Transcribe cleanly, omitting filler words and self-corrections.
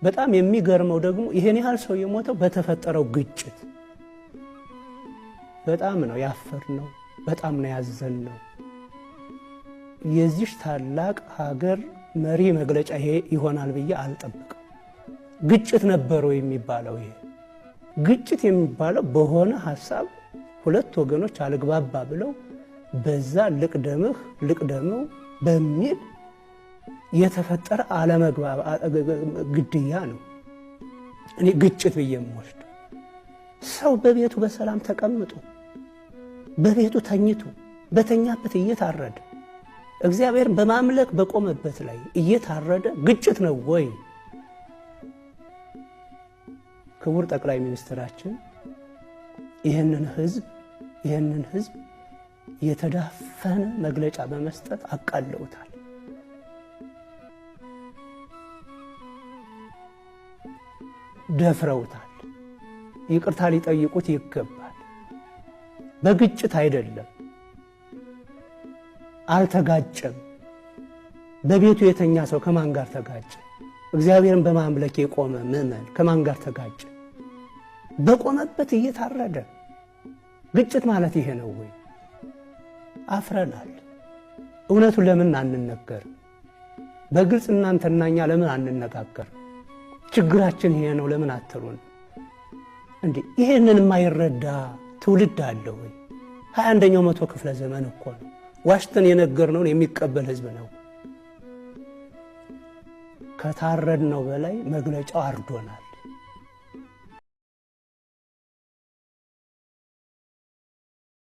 በጣም የሚገርመው ደግሞ ይሄን ያህል ሰው የሞተው በተፈጠረው ግጭት። በጣም ነው ያፈርነው፣ በጣም ነው ያዘንነው። የዚህ ታላቅ ሀገር መሪ መግለጫ ይሄ ይሆናል ብዬ አልጠብቅም። ግጭት ነበረው የሚባለው፣ ይሄ ግጭት የሚባለው በሆነ ሀሳብ ሁለት ወገኖች አልግባባ ብለው በዛ ልቅደምህ ልቅደምው በሚል የተፈጠረ አለመግባባ ግድያ ነው። እኔ ግጭት ብዬ የምወስደው ሰው በቤቱ በሰላም ተቀምጦ፣ በቤቱ ተኝቶ፣ በተኛበት እየታረደ፣ እግዚአብሔርን በማምለክ በቆመበት ላይ እየታረደ ግጭት ነው ወይ? ክቡር ጠቅላይ ሚኒስትራችን ይህንን ህዝብ የተዳፈነ መግለጫ በመስጠት አቃለውታል፣ ደፍረውታል። ይቅርታ ሊጠይቁት ይገባል። በግጭት አይደለም፣ አልተጋጨም። በቤቱ የተኛ ሰው ከማን ጋር ተጋጨ? እግዚአብሔርን በማምለክ የቆመ ምዕመን ከማን ጋር ተጋጨ? በቆመበት እየታረደ ግጭት ማለት ይሄ ነው ወይ? አፍረናል። እውነቱን ለምን አንነገር? በግልጽ እናንተና እኛ ለምን አንነጋገር? ችግራችን ይሄ ነው ለምን አትሉን? እንዴ፣ ይሄንን የማይረዳ ትውልድ አለ ወይ? 21ኛው መቶ ክፍለ ዘመን እኮ ነው። ዋሽተን የነገርነውን የሚቀበል ህዝብ ነው። ከታረድነው በላይ መግለጫው አርዶናል።